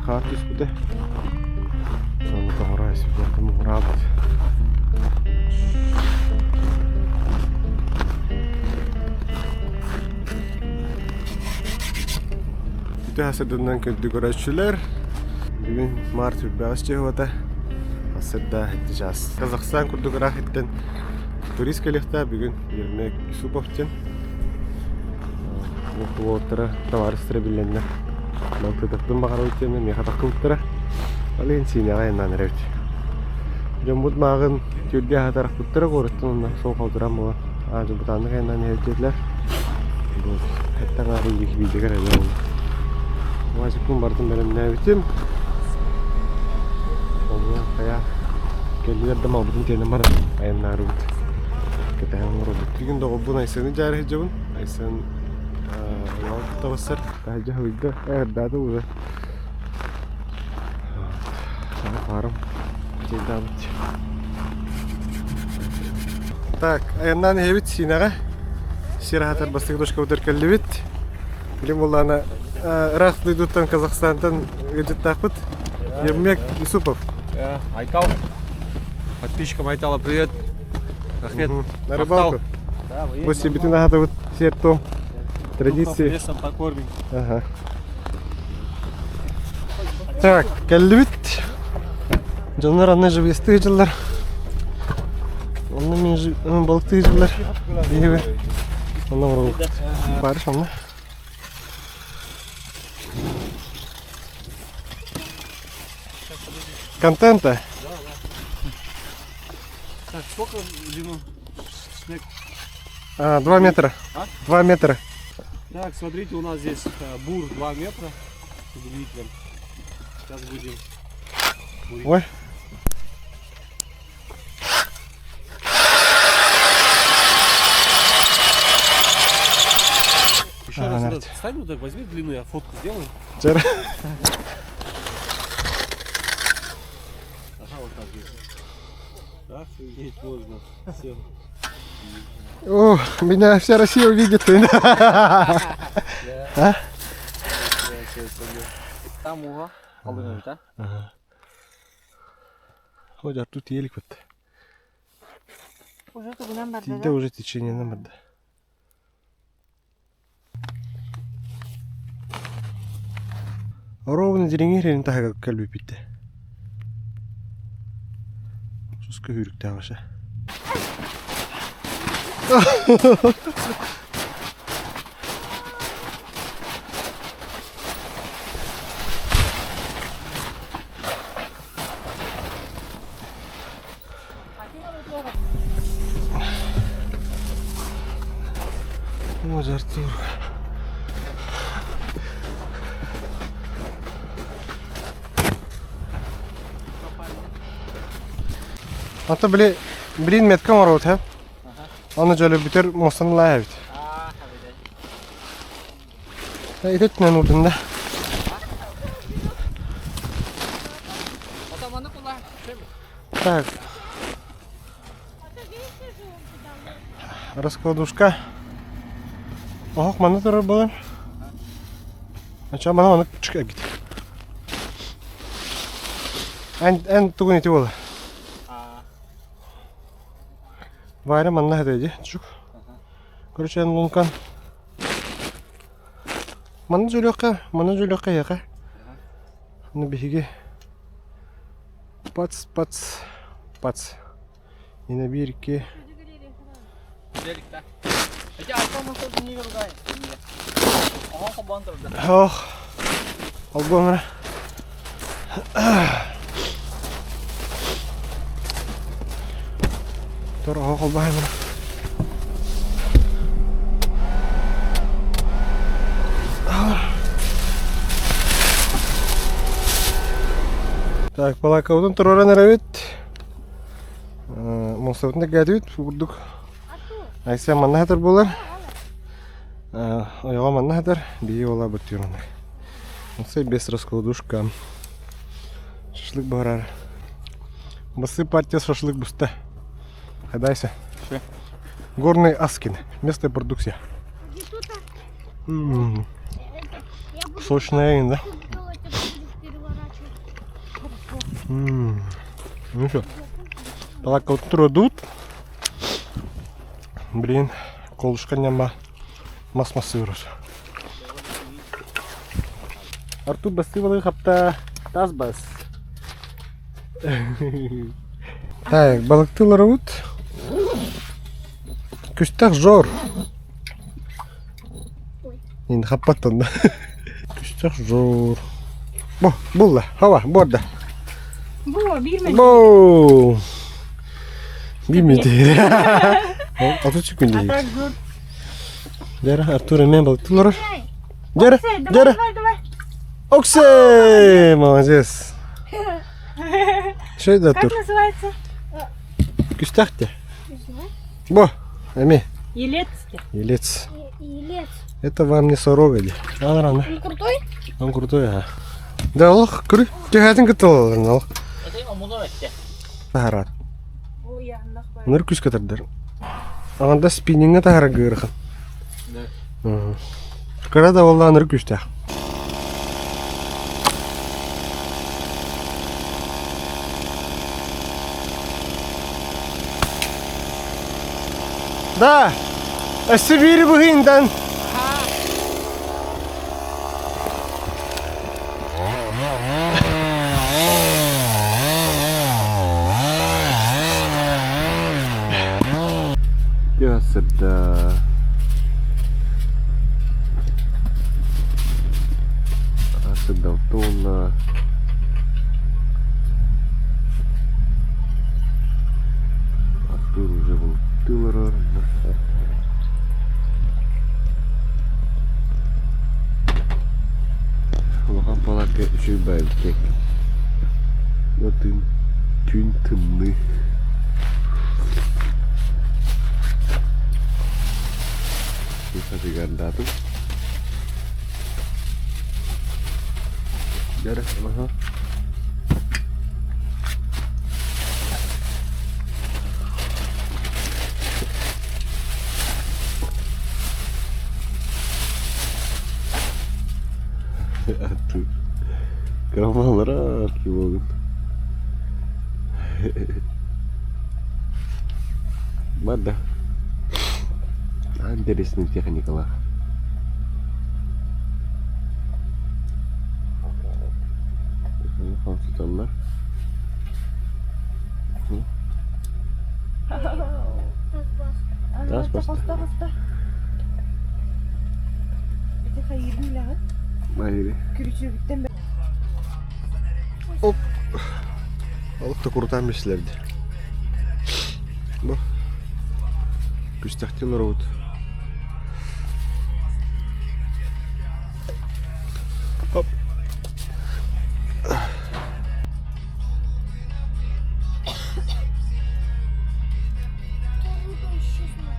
хаар түспүтэ. Сону тоҕура сибиэркэ муҥураабыт. Үтө хасырдынан көрдү көрөөччүлэр. Бүгүн март үрбэҕис чыһыбата. Хасырда час. Казахстан курдук ыраах иттен турист кэлиэхтээх бүгүн Ермек Юсупов диэн Уолаттара, табаарыстара биллэннэр балтытыахпын баҕарабыт диэннэр миэхэ таххыбыттара. Ол иһин Сиинэҕэ айаннаан эрэбит. Дьоммут мааҕын түүргэ аһатарахпыттара куораттан онно суол халтыраан буолан аа дьыбытааннык айаннаан иһэбит диэтилэр. Бу эттэ аҥаарын диэки биирдэ кэлэллэр буолла. Уазикпын барытын бэлэмнээбитим. Онно хайа кэллилэр да малбытын тиэнэн баран айаннаарыбыт. Кэтэһэн олоробут. Бүгүн доҕорбун Айсены дьаары сылдьабын. Айсен ыал табысар. Таһырдьа сылыйда, ырдаата уже. Хаарым чайдаабыт. Так, айаннаан иһэбит Сиинэҕэ. Сир аһатар бастакы точкабытыгар кэллибит. Билим буоллаҕына ыраах дойдуттан Казахстантан ыалдьыттаахпыт. Ермек Юсупов. Айтал. Подписчикам Айтала привет. Рахмет. На рыбалку. Бу сибитин аһатабыт сиэр-туом. Традиции. Лесом покормим. Ага. Так, кэллибит. Дьоннор анны живестыы дьыллар. Онно мен балыктыы дьыллар. Биһиги онно оҥоробут. Барыш онно. Контента. Так, сколько в длину снег? А, 2 метра. А? 2 метра. Так, смотрите, у нас здесь э, бур 2 метра с удлинителем. Сейчас будем бурить. Ой. Еще Ага, раз нарт. сюда встань, вот так возьми длину, я фотку сделаю. Дьэ. Ага, вот так здесь. Охуеть можно. Все. О, меня вся Россия увидит. А? Там уга алдыңыз да? Хоть а тут елик вот. Уже тугунан барда Тиийдэ уже течениенэн барда. Ровно дириҥир иһин таһыгар кэлбиппит. Суска сүүрүктээх аша. Ой, Артур. Ата били блин метка оҥоробут һэ. Аны дьөлөбүтэр муостаны лаа эбит. Ити өттүнэн уурдум да. Так. Раскладушка. Оһох манна турар буолар. Ача мана маны чык гит. Эн эн тугун ити буолар. Варя манна хэтэ чук. Короче, эн лункан. Манна дьөлүөххэ, манна дьөлүөххэ эһиэхэ. Ну биһиги Пац, пац, пац. Инэ биир, икки. Ох, албуомра. Тор оһох албаһаймара. Так, балаакабытын туруоран эрэбит. Муостабытын да кээтибит курдук. Айсен манна сытар буолар. Ойоҕо манна сытар, биһиги уола быттыыр манна. Муса без раскладушка. Шашлык буһарар. Басы партия шашлык буста. Хайдайся. Горный Аскин. Местная продукция. М-м-м. Сочная, да? Ну что, палатка турдут. Блин, колышка няма мас массыырыр. Артур бастыы хапта тас бас. Так, балыктыыларыбыт. Күстэх жор. Енді хаппаттан да. Күстэх жор. Бу, булла, хава, борда. Бу, биир Бу. Билмейді. Алтыншы күн А дейді. так гуд. Дәрі, Артур мен балыктылар. Дәрі, Давай, дәрі. давай, давай. Оксе! Молодец. Что это, Как Артур? называется? Күстэх те. Бо, эми, Елецкий. елец. Елец. Это вам не сорога ли? Рано, рано. Он крутой? Он крутой, ага. Да, олох, көрі. Төхәтін кытылаларын, олох. Тахарат. Ныр күс катардар. Анда спиннинге тахара гырхан. Да. Кара да олла ныр күстә. Да. Сибирь бұхиндан. Я сырда. Сырдалтона. Артур уже был тылырар. Улахан палатка үчүгэй баайбыт Тын түүн тымныы. Хатыгардаатым. Дәрі, аха. Артур. Крамалара археологын. Бада. Интересный техникалар. Хамсыталлар. Тас басты. Таҕыста. Ити хайыырын билэҕит? Майри. Күрүчүгүттэн Оп. Алып та курутан бешлерди. Бу. Күстәхтилер вот. Оп. Рыба исчезла.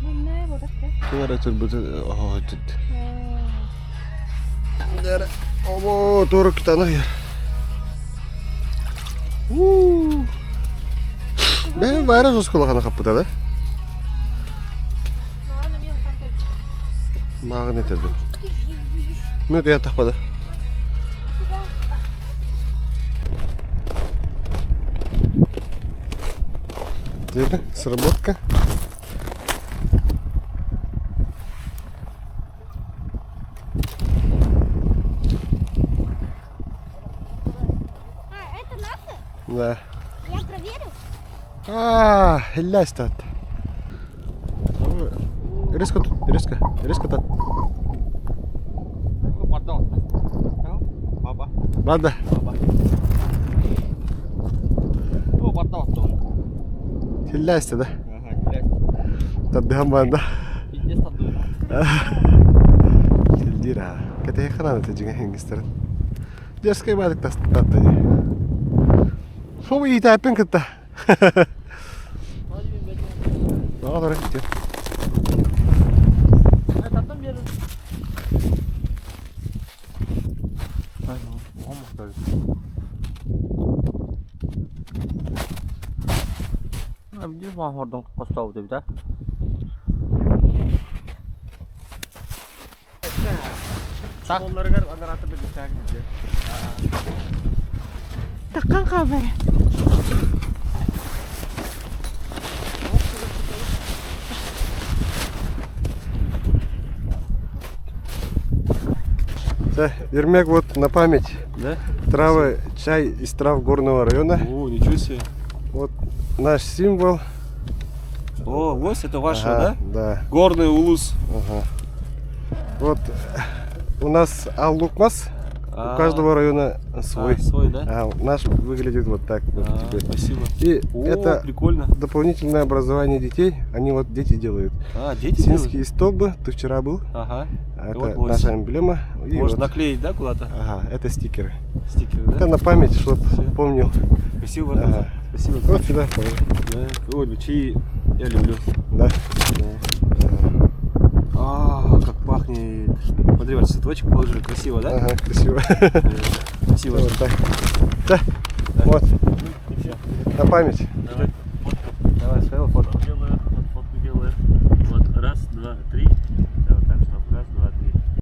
Мынна бодакка. Кылар өтөр бу оһо түт. Дәрі. Обо, торы кытаны яр. У. Бә, бары жосколағаны қаппыта да? Мағын етеді. Мүк я тақпады. Деді, сработка. А, это наше? Да. Я проверю. А, лясь тут. Резко тут, резко, резко тут. Баба. Бада. О, бардау. Лясь да. Ага, Таддыхан банда. Пиздец таддыгын. Тилдира. Кете хананы тежиге хенгистерин. Дерскай бадык тас татты. Хобы итаппен кытта. Бага дора китте. Биир маһордон хостообут эбит а. Так. Оннарыгар анараата билбиттээх диye. Таккан хабар. Ермек, вот на память. Да? Травы, чай из трав горного района. О, ничего себе. Вот наш символ. О, лось, это ваше, Ага, да? Да. Горный улус. Ага. Вот у нас Аллукмас, А, у каждого района свой. а, свой, да? А наш выглядит вот так вот А, теперь. спасибо. И О, это прикольно. дополнительное образование детей. Они вот дети делают. А, дети делают? Синские столбы. Ты вчера был. Ага. А Это вот лось. наша эмблема. И Можно вот. наклеить, да, куда-то? Ага, это стикеры. Стикеры, да? Это на память, чтоб Всё. помнил. Спасибо, братан. Ага. Спасибо. Вот сюда положи. Да. Ой, чаи я люблю. Да. А, как пахнет. Смотри, вот цветочек положили, красиво, да? Ага, красиво. Спасибо. Вот так. Да. Вот. На память. Давай.